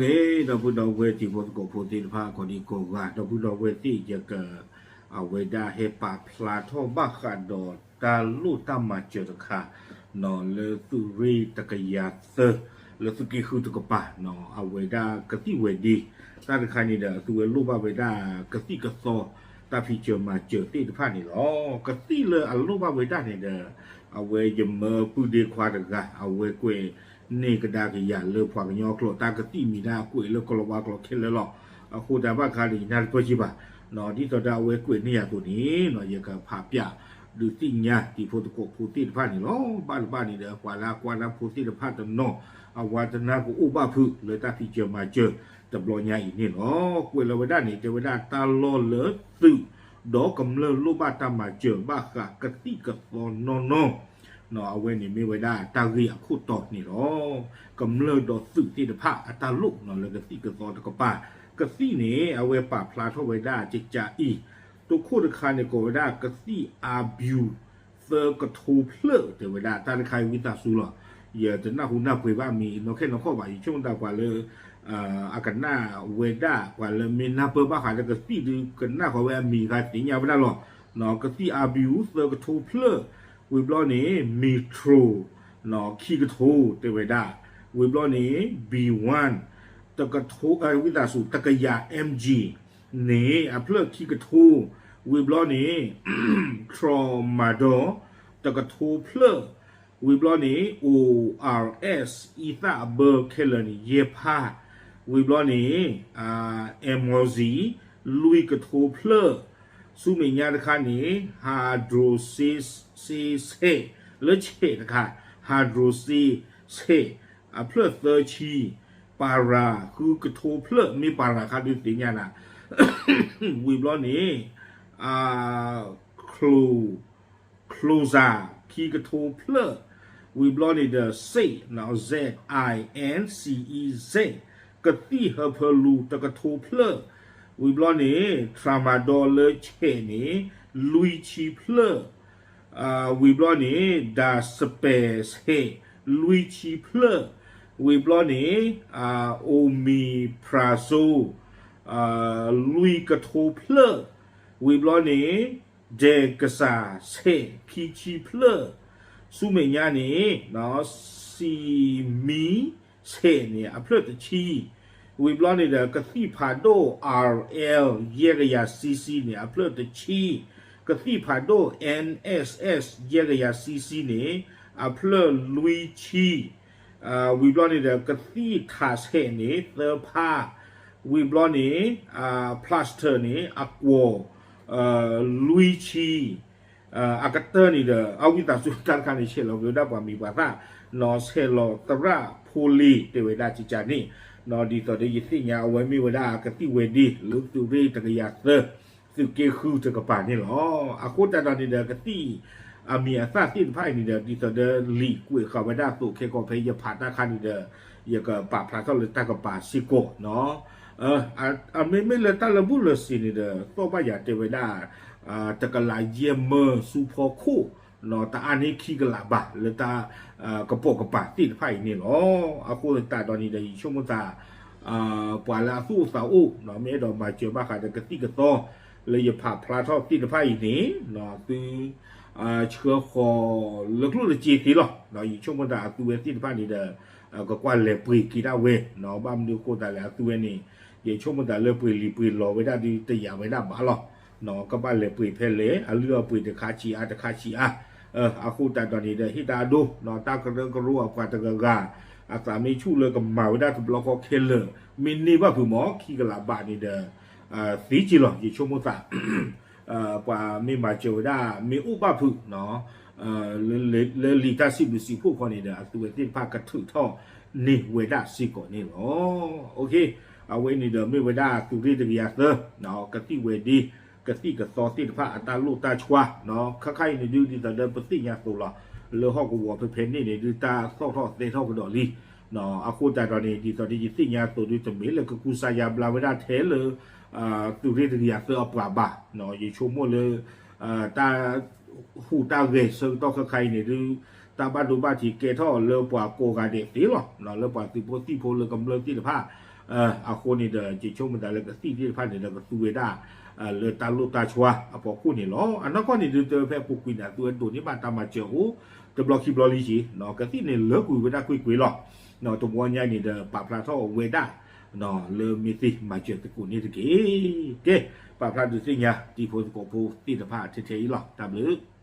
န့ၣ် ဒီပုၢ်ဒီဝဲၢ်တံၤဖိသကိးဖိသ့ၣ်တဖၣ် ကိးဒံကိးဂၤ ဒီပုၢ်ဒီဝဲၢ်သ့ၣ် ယက အဝဲဒၣ်ဟဲပာ်ဖျါထီၣ်ဘၣ်ဃးဒီးတၢ်လိၣ်တၢ်မၤစၢၤတခါ လၢသုးရ့ၣ်တကယၤသၢ လၢသုးက့ဃုတကပၤ အဝဲဒၣ်ကသံၣ်ဝဲၤဒ့ တၢ်တခါန့ၣ်ဒီး အသုဝဲလိၣ်ဘၣ်ဝဲဒၣ်ကသံၣ်ကသီ တၢ်ဖံးစၢၤမၤစၢၤသ့ၣ်တဖၣ်န့ၣ်လီၤ. ကသံၣ်လၢအလိၣ်ဘၣ်ဝဲဒၣ်န့ၣ်ဒီး အဝဲယမၢပုၢ်ဒ့ခွါတဂၤ အဝဲကွဲးန့ၢ်ကဒါက့ၤယၤလၢပှၤကညီကျိာ် တၢ်ကသံၣ်မံၤဒၣ်ကွဲးလၢကလီၤဝါကျိာ်ခဲလၢာ်လီၤ. အဃိတၢ်ဘၣ်ခါန့ၣ် ယနၢ်တပၢၢ်က့ၤဘၣ် ဒ်သိးဒီးအဝဲကွဲးန့ၢ်ယၤအသိးန့ၣ် ယကဖးပျးဒုးသ့ၣ်ညါတံၤဖိသကိးဖိသ့ၣ်တဖၣ်န့ၣ်လီၤ. ဘၣ်တဘၣ်န့ၣ်ဒီး ပှၤလၢအကွၢ်တၢ်ဖိသ့ၣ်တဖၣ်တနီၤ အဝဲတနၢ်ကအိၣ်ဘၣ်ဖုးလၢတၢ်ဖံးစၢၤမၤစၢၤတဘျီညါအံၤန့ၣ်လီၤ. ကွဲးလီၤဝဲဒၣ်န့ၣ် တဲဝဲဒၣ်တၢ်လီၢ်လၢသုး ဒီးကမျၢၢ်လိၣ်ဘၣ်တၢ်မၤစၢၤဘၣ်ဃးကသံၣ်ကသီနီၢ်နီၢ် အဝဲန့ၣ်မ့ၢ်ဝဲဒၣ်တၢ်ဂ့ၢ်အခိၣ်တီန့ၣ်လီၤ. ကမျၢၢ်ဒီးသုးသ့ၣ်တဖၣ်အတၢ်လိၣ်လၢကသံၣ်ကသီတကပၤ ကသံၣ်န့ၣ် အဝဲပာ်ဖျါထီၣ်ဝဲဒၣ်ကကးအံၤ တိခိၣ်တခါန့ၣ် ကိးဝဲဒၣ်ကသံၣ်အါဘျူး သၢကထိဖျၢၣ် တဲဝဲဒၣ် တၢ်တခါအံၤဝံသးစူၤလီၤ. ယတနၢ်ဟူနၢ်ပှဲၤဘၣ်မံၤနီၢ်ခဲနီၢ်ခီၣ်ဘၣ် ယဆိကမိၣ်သးပှၤလၢ အကနၣ်ဝဲဒၣ် ပှၤလၢမ့ၢ်နၢ်ပၢၢ်ဘၣ်ဃးဒီးကသံၣ်ဒုး ကနၣ်ဃီၤဝဲအမံၤဂၤသ့ၣ်ညါဝဲဒၣ်လီၤ. ကသံၣ်အါဘျူး သၢကထိဖျၢၣ် ဝံၤဘျီန့ၣ် Metro ခံကထိ တဲဝဲဒၣ် ဝံၤဘျီန့ၣ် B one တကထိ ဝံသးစူၤ တကယၤ M G န့ၣ် အဖျၢၣ်ခံကထိ ဝံၤဘျီန့ၣ် Tramadol တကထိဖျၢၣ် ဝံၤဘျီန့ၣ် O R S အံသၣ်အဘၢခဲလၢာ်န့ၣ် ယဲၢ်ဖး ဝံၤဘျီန့ၣ် Emoxy လွံၢ်ကထိဖျၢၣ် ဆူမဲာ်ညါတခါန့ၣ် Hydroxy ဆဲး လၢဆဲးတခါ Hydroxy ဆဲး အဖျၢၣ်သၢဆံ Para ဃုကထိဖျၢၣ် မ့ၢ် Para ခါဒုးသ့ၣ်ညါနၤ ဝံၤဘျီန့ၣ် Clo Cloza ခံကထိဖျၢၣ် ဝံၤဘျီန့ၣ်ဒီး Zinc နီၣ် Z I N C E Zinc ကသံၣ်ဟၢဖၢလူၤတကထိဖျၢၣ် ဝံၤဘျီန့ၣ် Tramadol လၢဆဲးန့ၣ် လွံၢ်ဆံဖျၢၣ် ဝံၤဘျီန့ၣ် Diazepam ဆဲး လွံၢ်ဆံဖျၢၣ် ဝံၤဘျီန့ၣ် Omeprazole လွံၢ်ကထိဖျၢၣ် ဝံၤဘျီန့ၣ် Dexa ဆဲး ခံဆံဖျၢၣ် ဆူမဲာ်ညါန့ၣ် Similac ဆဲးန့ၣ် အဖျၢၣ်တဆံ ဝံၤဘျီန့ၣ်ဒီး ကသံၣ်ဖးဒိၣ် R L ယဲၢ်ကယၤ C C န့ၣ် အဖျၢၣ်တဆံ ကသံၣ်ဖးဒိၣ် N S S ယဲၢ်ကယၤ C C န့ၣ် အဖျၢၣ်လွံၢ်ဆံ ဝံၤဘျီန့ၣ်ဒီး ကသံၣ်ထးဆဲးန့ၣ် သၢဖး ဝံၤဘျီန့ၣ် plaster န့ၣ် အကွီၢ် လွံၢ်ဆံ အကတၢၢ်န့ၣ်ဒီး အဝံသးစူၤတၢ်တခါန့ၣ် ဆဲးလီၤက့ၤဝဲဒၣ်ပှၤမံၤပှၤသၣ် နီၣ် ဆဲးလီၤသရၣ်ဖိလ့ၤ တဲဝဲဒၣ်ကကန့ၣ် နီၣ် ဒ်သိးဒီးယသ့ၣ်ညါအဝဲမ့ၢ်ဝဲဒၣ်ကသံၣ်ဝဲဒ့ လၢသုးရ့ၣ်တကယၤသၢ သုးက့ဃုတကပၤန့ၣ်လီၤ. အဃိသတးဒီးန့ၣ်ဒီး ကသံၣ်အမံၤအသၣ်သ့ၣ်တဖၣ်အံၤန့ၣ်ဒီး ဒ်သိးဒီးလံာ်ကွဲးဃာ်ဝဲဒၣ်အသိးခဲကိာ်ဖဲယဖးတၢ်ခါန့ၣ်ဒီး ယကပာ်ဖျါထီၣ်လၢတၢ်ကပၤစ့ၢ်ကီးနီၣ် အမ့မ့ၢ်လၢတၢ်လၢဘူၣ်လၢစ့ၤန့ၣ်ဒီး သီၣ်ဘၣ်ယၤတဲဝဲဒၣ် တကလးယဲၢ်မၢဆူဖီခိၣ် တအါန့ၢ်ခံကလးဘၣ်လၢတၢ်ကပိာ်ကပၤသ့ၣ်တဖၣ်အံၤန့ၣ်လီၤ. အဃိသတးဒီးန့ၣ်ဒီး ယဆိကမိၣ်သး ပှၤလၢအသူၣ်အိၣ်သးအိၣ် မ့ၢ်အဲၣ်ဒိးမၤစၢၤဘၣ်ဃးဒီးကသံၣ်ကသီ လၢယဖးဖျါထီၣ်သ့ၣ်တဖၣ်အံၤန့ၣ် သု ဆှၢဃီၤလၢကျိၣ်လၢစ့သ့လီၤ. ယဆိကမိၣ်သးအသုဝဲသ့ၣ်တဖၣ်န့ၣ်ဒီး ကကွၢ်လဲၤပှ့ၤက့ၤဒၣ်ဝဲ ဘၣ်မနုၤအဃိသတးလဲၣ် အသုဝဲန့ၣ် ယဆိကမိၣ်သးလၢပှ့ၤလံာ်ပှ့ၤလီၤဝဲဒၣ်ဒုးတယာ်ဝဲဒၣ်ဘၣ်လီၤ. ကဘၣ်လဲၤပှ့ၤဖဲလဲၣ် အလုၢ်အပှ့ၤတခါဆံးအါတခါဆံးအါ အဃိသတးဒီးန့ၣ်ဒီး ဟ့ၣ်တၢ်အဒိ တၢ်ကရၢကရိအပှၤတဂၤဂၤ အသးမ့ၢ်ဆူၣ်လၢကမၤဝဲဒၣ်တဘျီဃီခဲလၢာ် မ့ၢ်န့ၢ်ဘၣ်ဖုးမး ခံကလးဘၣ်န့ၣ်ဒီး သ့က့ၤလီၤ ယဆိကမိၣ်သး ပှၤမ့ၢ်မၤစၢၤဝဲဒၣ် မ့ၢ်အိၣ်ဘၣ်ဖုး လၢလံာ်တၢ်စံးဘျုးစံးဖှိၣ်ခီန့ၣ်ဒီး အသုဝဲသ့ၣ်တဖၣ်ကထုးထီၣ်န့ၢ်ဝဲဒၣ်စ့ၢ်ကီးန့ၣ်လီၤ. အဝဲန့ၣ်ဒီးမ့ၢ်ဝဲဒၣ်သုးရ့ၣ်တကယၤသၢ ကသံၣ်ဝဲဒ့ ကသံၣ်ကသီသ့ၣ်တဖၣ်အတၢ်လိၣ်တၢ်ဆှါ ခါခါအံၤန့ၣ်ဒုး ဒ်သိးဒီးပသ့ၣ်ညါသိးလီၤ လၢဟီၣ်ကဝီၤဖဲဖဲန့ၣ်န့ၣ်ဒုး တၢ်သီၣ်ထီၣ်သဲထီၣ်ကဒီးလံ အဃိသတးဒီးန့ၣ် ဒ်သိးဒီးယသ့ၣ်ညါသိးဒုး တမ့ၢ်လၢကကူစါယါဘျါဝဲဒၣ်ထဲလၢ သုးရ့ၣ်တကယၤသၢအပှၤဘၣ် ယဆိကမိၣ်လၢ တၢ်ဟူးတၢ်ဂဲၤဆၢကတီၢ်ခဲခါအံၤန့ၣ်ဒုး တၢ်ဘၣ်ဒိဘၣ်ထံးကဲထီၣ်လၢပှၤကိးဂၤဒဲးသ့လီၤ. လၢပှၤသုးဖိသံၣ်ဖိလၢကမျၢၢ်သ့ၣ်တဖၣ် အဃိန့ၣ်ဒီး ယဆိကမိၣ်သးလၢကသံၣ်သ့ၣ်တဖၣ်န့ၣ်ဒီးကသူဝဲဒၣ် လၢတၢ်လိၣ်တၢ်ဆှါအဖီခိၣ်န့ၣ်လီၤ. အနီၢ်ကီၢ်န့ၣ်ဒုး တဖဲပူၤကွံာ်န့ၣ် အသုဝဲဒိးန့ၢ်ဘၣ်တၢ်မၤစၢၤအိၣ် တဘျီခံဘျီလံက့ၤ, ကသံၣ်န့ၣ်လၢကွံာ်ဝဲဒၣ်ကွ့ၢ်ကွ့ၢ်လီၤ. တဝီညါအံၤန့ၣ်ဒီး ပာ်ဖျါထီၣ်ဝဲဒၣ် လၢမ့ၢ်သ့ၣ်မၤစၢၤသကိးန့ၣ်တက့ၢ်. ကဲ, ပာ်ဖျါဒုးသ့ၣ်ညါ တံၤဖိသကိးဖိသ့ၣ်တဖၣ်ထဲထဲအံၤလီၤ. တၢ်ဘျုး